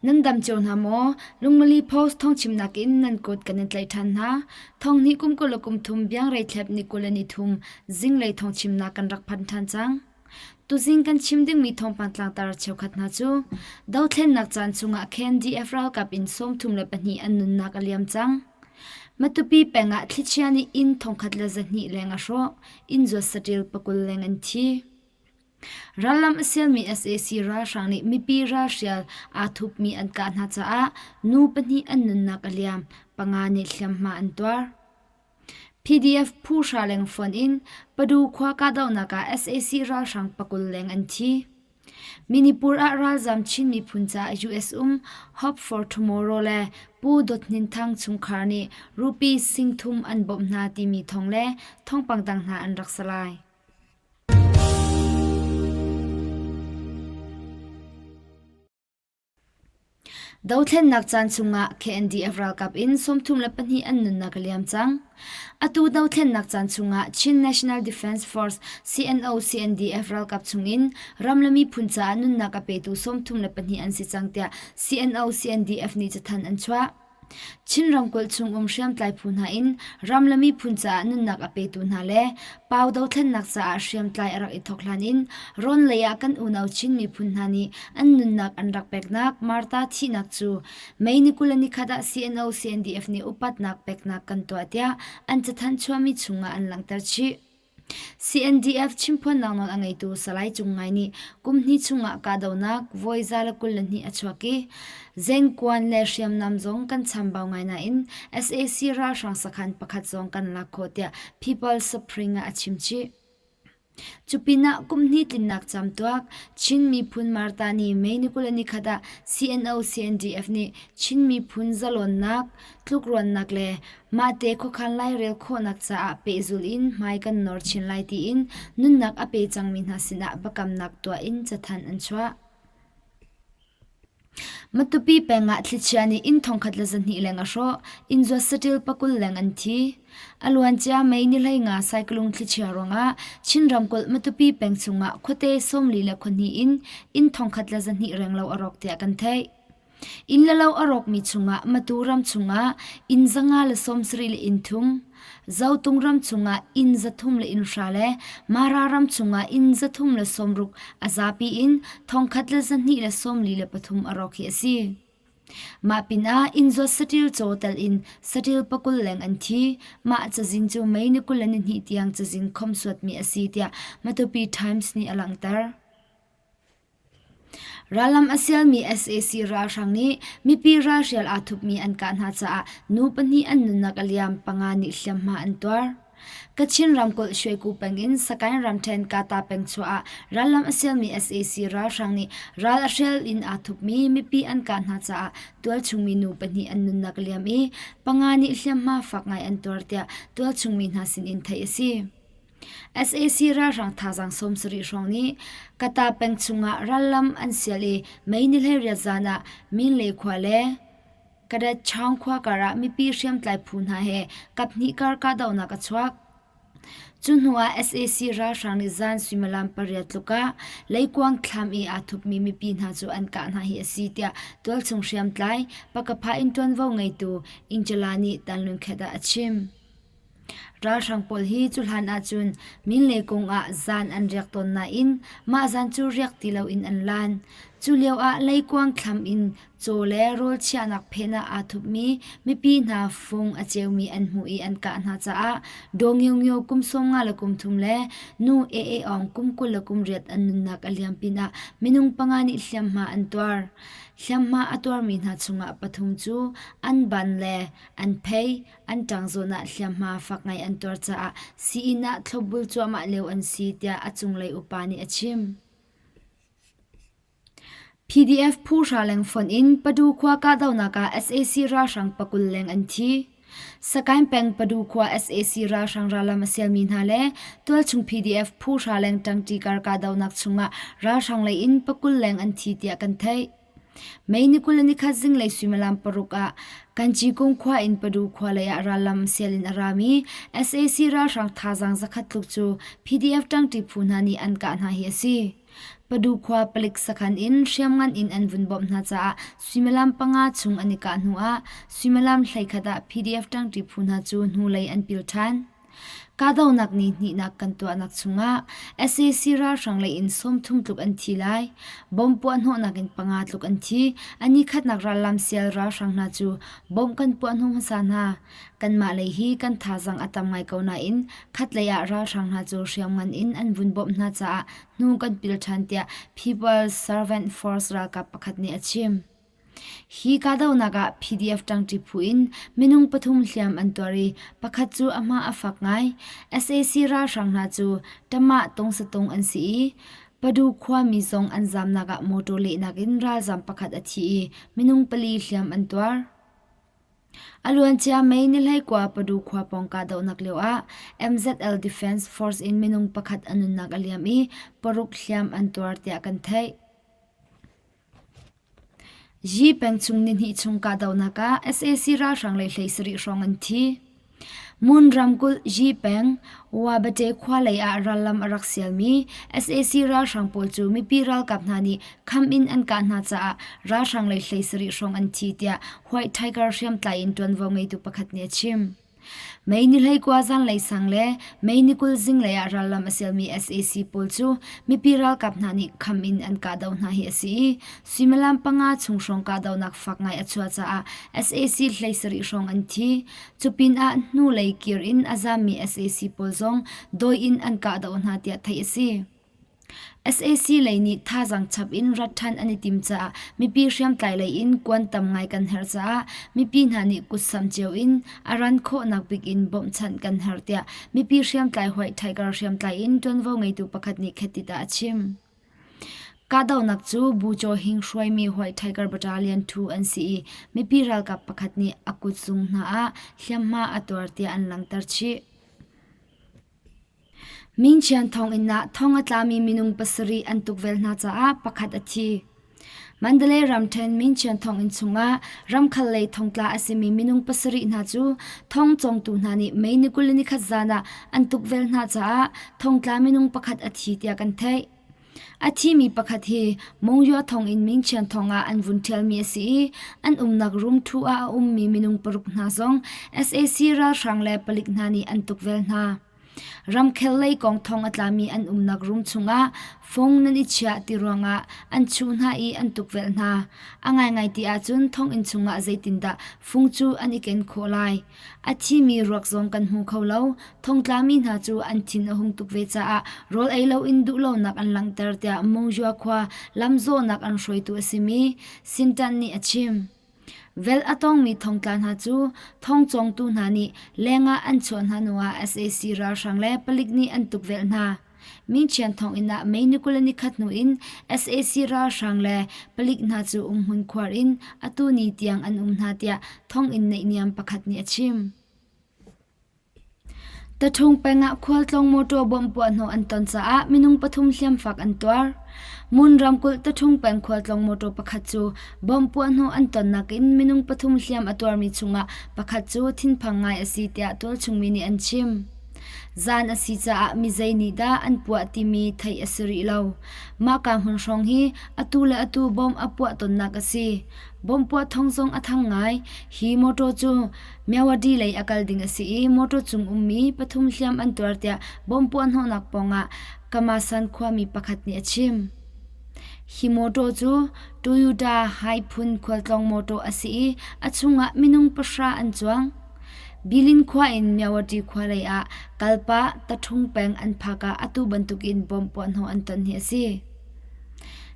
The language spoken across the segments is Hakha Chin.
Nan dam cio hna maw? Lungmali Post thawngchimnak in nan kut kan in tlaih ṭhan hna. Thonghnih kum 20 le kum thum biangrei thlep ni 23 zinglei thawngchimnak kan rak phan ṭhan cang. Tuzing kan chim dingmi thawngpang tlangtar cheukhat hna cu dothlennak caan chungah KNDF ralkap in 32 an nunnak a liam cang. Matupi peng ah thlichia nih inn 1200 leng a hrawh. Inn zuat saṭil 20 leng an thi. Rallam a sialmi sac ralhrang nih mipi ralhrial aa thupmi an kah hna caah nu pahnih an nunnak a liam, panga nih hliamhma an tuar. PDF phu hra leng fonh in Padu khua kahdohnak ah sac ralhrang 20 leng an thi. Manipur ah ralzam Chin miphun caah US um Hope for Tomorrow le Pu Dawt Hnin Thang chungkhar nih rupee 3,000 an bawmh hna timi thawng le thawngpang dang hna an rak si lai. Dothlennak caan chungah KNDF ralkap in 32 an nunnak a liam cang. Atu dothlennak caan chungah Chin National Defense Force CNO-CNDF ralkap chungin ram le miphun caah nunnak a petu 32 an si cang tiah CNO-CNDF nih cathanh an chuah. Chin ramkulh chung um hriamtlai phu hna in ram le miphun caah nunnak a petu hna le Pau dothlennak caah hriamtlai a rak i thawk hlan in rawn lei ah kan unau Chin miphun hna nih an nunnak an rak peknak Martha thihnak cu May ni 21 ah CNO CNDF nih upatnak peknak kan tuah tiah an cathanh chuahmi chungah an langhter chih. CNDF chimphuannak nawl a ngeitu Salai Cung Ngai nih kum hnih chungah kahdohnak voi 122 a chuak i zengkuan le hriamnam zong kan chambau ngai nain sac ralhrang sakhan pakhat zong kan lak khawh tiah People Supreme ah a chim chih. Cupinah kum hnih tlinnak camtuak Chin miphun Marta nih May ni 21 ah CNO CNDF nih Chin miphun zalawnnak, tlukruannak le Mahte khuakhan lairel khawhnak caah pehzulh in hmai kan nor chin lai tiin nunnak a pe cangmi hna sinah biakamnak tuah in cathanh an chuah. Matupi peng ah thlichia nih inn 1200 leng a hrawh, inn zuat saṭil 20 leng an thi. A luancia May ni 15 saiklung thlichia ruangah Chin ramkulh Matupi peng chungah khuate 42 in inn 1200 renglo a rawk tiah kan theih. Inn le lo a rawkmi chungah Matu ram chungah inn 170 le inn thum, Zotung ram chungah inn 300 le inn hra le Mara ram chungah inn 360 a zapi in 1243 a rawk hi a si. Mah pinah inn zuat saṭil caw tal in saṭil 20 leng an thi. Mah cazin cu May ni 22 tiang cazin khomhsuatmi a si tiah Matupi Times nih a langhter. Rallam a sialmi sac ralhrang nih mipi ralhrial aa thupmi an kah hna caah nu pahnih an nunnak a liam, panga nih hliamhma an tuar. Kachin ramkulh Shweku peng in Sagaing ramṭhen Kata peng chuah ah rallam a sialmi sac ralhrang nih ral a hrial in aa thupmi mipi an kah hna caah tualchungmi nu pahnih an nunnak a liam i panga nih hliamhma fak ngai an tuar tiah tualchungmi hna sinin theih a si. Sac ralhrang thazaang 70 hrawng nih Kata peng chungah rallam an sial i May ni 18 zan ah Minlay khua le Kadatchaung khua karah mipi hriamtlai phu hna he kaphnih kar kahdohnak a chuak. Cu hnu ah sac ralhrang nih zan suimilam pariat tluk ah leikuang thlam i aa thupmi mipi hna cu an kah hna hi a si tiah tualchung hriamtlai Pakapha in ṭuanvo ngeitu Ingchala nih Tanlun-khet ah a chim. Ralhrang pawl hi cuhlan ahcun Minlay kung ah zan an riak tawn nain mah zan cu riak ti loin an lan. Cu lioah leikuang thlam in caw le rawl chiahnak phen ah aa thupmi mipi hna fung a ceumi an hmuh i an kah hna caah Daw Ngio Ngio kum 53 le nu Ee Aung kum 28 an nunnak a liam pinah minung panga nih hliamhma an tuar. Hliamhma a tuarmi hna chungah pathum cu an ban le an phei, An ṭang zawn ah hliamhma fak ngai an tuar caah sii-inn ah thlopbul cuahmah lio an si tiah a cunglei upa nih a chim. PDF phu hra leng fonh in Padu khua kahdohnak ah sac ralhrang 20 leng an thi. Sagaing peng Padu khua sac ralhrang rallam a sialmi hna le tualchung PDF phu hra leng ṭangṭi kar kahdohnak chungah ralhrang lei in 20 leng an thi tiah kan theih. May ni 21 zinglei suimilam paruk ah Kancikung khua in Padu khua lei ah rallam sial in a rami sac ralhrang thazaang zakhat tluk cu PDF ṭangṭi phu hna nih an kah hna hi a si. Padu khua palik sakhan in hriamngan in an vun bawmh hna caah suimilam panga chung an i kah hnu ah suimilam 11 ah PDF ṭangṭi phu hna cu hnulei an pil ṭhan. Kahdohnak ni hnihnak kan tuahnak chungah sac ralhrang lei in 30 tluk an thi lai. Bomb puahhnawhnak in panga tluk an thi. A nikhatnak rallam sial ralhrang hna cu bomb kan puahhnawh hmasa hna. Kanmah lei hi kan thazaang a tam ngai ko nain khatlei ah ralhrang hna cu hriamngan in an vun bawmh hna caah hnu kan pil ṭhan tiah People's Servant Force ralkap pakhat nih a chim. Hi kahdohnak ah PDF ṭangṭi phu in minung pathum hliam an tuar i pakhat cu a hma a fak ngai. Sac ralhrang hna cu Tamah tungsatung an si i Padu khuami zong an zamnak ah motor lehnak in ralzam pakhat a thi i minung pali hliam an tuar. A luancia May ni 19 Padu khua pawng kahdohnak lioah MZL Defense Force in minung pakhat a nunnak a liam i paruk hliam an tuar tiah kan theih. Yi peng chung nihnih chung kahdohnak ah sac ralhrang lei 17 hrawng an thi. Mun ramkulh Yi peng Wabate khua lei ah rallam a rak sialmi sac ralhrang pawl cu mipi ralkap hna nih kham in an kah hna caah ralhrang lei 17 hrawng an thi tiah White Tiger hriamtlai in ṭuanvo ngeitu pakhat nih a chim. May ni 19 zanlei sang le May ni 20 zinglei ah rallam a sialmi sac pawl cu mipi ralkap hna nih kham in an kahdoh hna hi a si i suimilam panga chung hrawng kahdohnak fak ngai a chuah caah sac 17 hrawng an thi. Cu pinah hnulei kir in a zammi sac pawl zong dawi in an kahdoh hna tiah theih a si. Sac lei nih thazaang chap in rat ṭhan an i tim caah mipi hriamtlai lei in kuan tam ngai kan herh caah mipi hna nih kutsamh cio in a ran khawhnak bik in bawmhchanh kan herh tiah mipi hriamtlai White Tiger hriamtlai in ṭuanvo ngeitu pakhat nih khetit ah a chim. Kahdohnak cu Bu Caw Hing hruaimi White Tiger Battalion 2 an si i mipi ralkap pakhat nih a kutzung hna ah hliamhma a tuar tiah an langhter chih. Mingchian thonginn ah thong a tlami minung pasarih an tukvel hna caah pakhat a thi. Mandalay ramṭhen Mingchian thonginn chungah ramkhal lei thongtla a simi minung pasarih hna cu thong cawngtu hna nih May ni 21 zan ah an tukvel hna caah thongtla minung pakhat a thi tiah kan theih. A thimi pakhat hi Monywa thonginn Mingchian thong ah an vun ṭhialmi a si i an umnak room ṭhu ah a ummi minung paruk hna zong sac ralhrang le palik hna nih an tukvel hna. Ramkhel lei kong thong a tlami an umnak room chungah fung nan i chiah ti ruangah an chuh hna i an tukvelh hna. A ngaingai ti ahcun thonginn chungah zeitindah fung cu an i ken khawh lai? A thimi ruak zong kan hmu kho lo. Thongtlami hna cu an thin a hung tuk ve caah rawl ei loin duhlonak an langhter tiah Mongjua khua lamzawhnak an hruaitu a simi Sintan nih a chim. Velh a tongmi thongtla hna cu thongcawngtu hna nih lengah an chuah hna hnuah sac ralhrang le palik nih an tukvelh hna. Mingchian thonginn ah May ni 21 hnu in sac ralhrang le palik hna cu umhmun khuar in atu ni tiang an um hna tiah thonginn naihniam pakhat nih a chim. Taṭhung peng ah khualtlawng mawṭaw bomb puahhnawh an ton caah minung pathum hliamfak an tuar. Mun ramkulh Taṭhung peng khualtlawng mawṭaw pakhat cu bomb puahhnawh an tonnak in minung pathum hliam a tuarmi chungah pakhat cu thinphang ngai a si tiah tualchung mi nih an chim. Zan a si caah mi zei nih dah an puah timi theih a si rih lo. Mahka hmun hrawng hi atu le atu bomb a puah tonnak a si. Bomb puah thawng zong a thang ngai. Hi mawṭaw cu Myawaddy lei a kal ding a si i mawṭaw cung ummi pathum hliam an tuar tiah bomb puahhnawhnak pawngah Kamasan khuami pakhat nih a chim. Hi mawṭaw cu Toyota Hai phun khualtlawng mawṭaw a si i a chungah minung pahra an cuang. Bilin khua in Myawaddy khua lei ah kalpah Taṭhung peng an phak ah atu bantukin bomb puahhnawh an ton hi a si.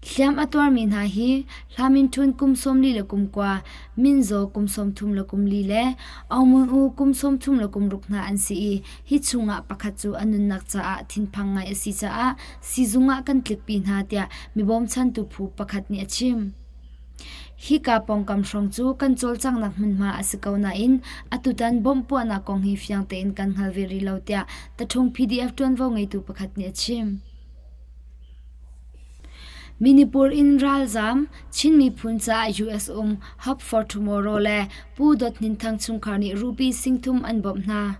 Hliam a tuarmi hna hi Hlamin Htun kum 49, Minzaw kum 34 le Aung U kum 36 hna an si i hi chungah pakhat cu a nunnak caah thinphang ngai a si caah siizung ah kan tlikpi hna tiah mi bawmchantu phu pakhat nih a chim. Hika pawngkam hrawng cu kan cawlcanghnak hmunhma a si ko nain atutan bomb puahnak kong hi fiang tein kan hngal ve rih lo tiah Taṭhung PDF ṭuanvo ngeitu pakhat nih a chim. Manipur in ralzaam Chin miphun caah US um Hope for Tomorrow le Pu Dawt Hnin Thang chungkhar nih rupee 3,000 an bawmh hna.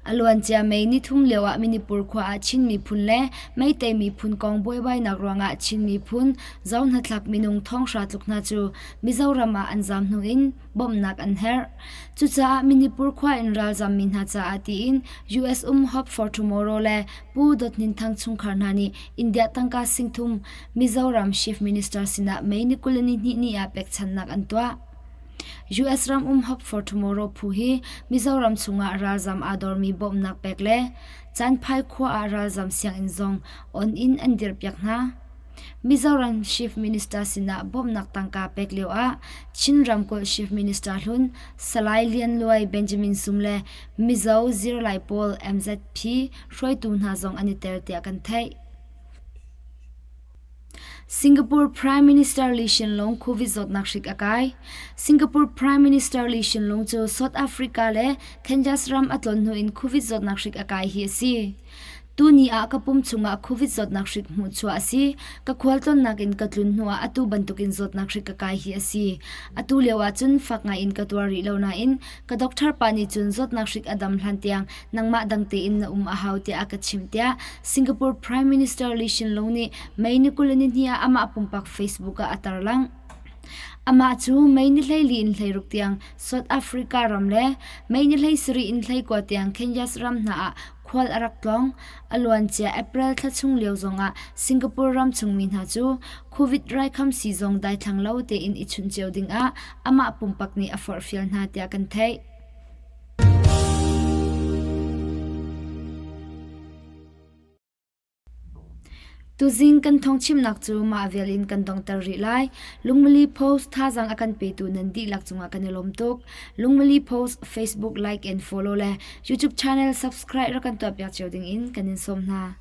A luancia May nithum lioah Manipur khua ah Chin miphun le Meitei miphun kong buaibainak ruangah Chin miphun Zohnathlak minung thonghra tluk hna cu Mizoram ah an zaam hnu in bawmhnak an herh. Cucaah Manipur khua in ralzammi hna caah tiin US um Hope for Tomorrow le Pu Dawt Hnin Thang chungkhar hna nih India tangka singthum Mizoram Chief Minister sinah May ni 22 ni ah pekchanhnak an tuah. US ram um Hope for Tomorrow phu hi Mizoram chungah ralzam aa dormi bawmhnak pek le Canphai khua ah ralzam sianginn zong on in an dirhpiak hna. Mizoram Chief Minister sinah bawmhnak tangka pek lio ah Chin ramkulh Chief Minister hlun Salai Lian Luai Benjamin Sum le Mizo zirlai pawl MZP hruaitu hna zong an i tel tiah kan theih. Singapore Prime Minister Lee Hsien Loong COVID zawtnak hrik a kai. Singapore Prime Minister Lee Hsien Loong cu South Africa le Kansas ram a tlawn hnu in COVID zawtnak hrik a kai hi a si. Tuni ah ka pum chungah COVID zawtnak hrik hmuhchuah a si. Ka khualtlawnnak in ka tlun hnuah atu bantukin zawtnak hrik ka kai hi a si. Atu lio ah cun fak ngai in ka tuar rih lo nain ka doctor pa nih cun zawtnak hrik a dam hlan tiang nangmah dang tein na um a hau tiah a ka chimh tiah Singapore Prime Minister Lee Hsien Loong nih May ni 22 ah amah pumpak Facebook ah a tarlangh. Amah cu May ni 14 in 16 tiang South Africa ram le May ni 17 in 19 tiang Kenyas ram hna ah khual a rak tlawng. A luancia April thla chung lio zongah Singapore ram chungmi hna cu COVID raikhamsi zong daithlang lo tein i chunh cio dingah amah pumpak nih a forhfial hna tiah kan theih. Tuzing kan thawngchimnak cu mah vial in kan donghter rih lai. Lungmili Post thazaang a kan petu nan dihlak cungah kan i lawm tuk. Lungmili Post Facebook like and follow le YouTube channel subscribe rak kan tuahpiak cio ding in kan in sawm hna.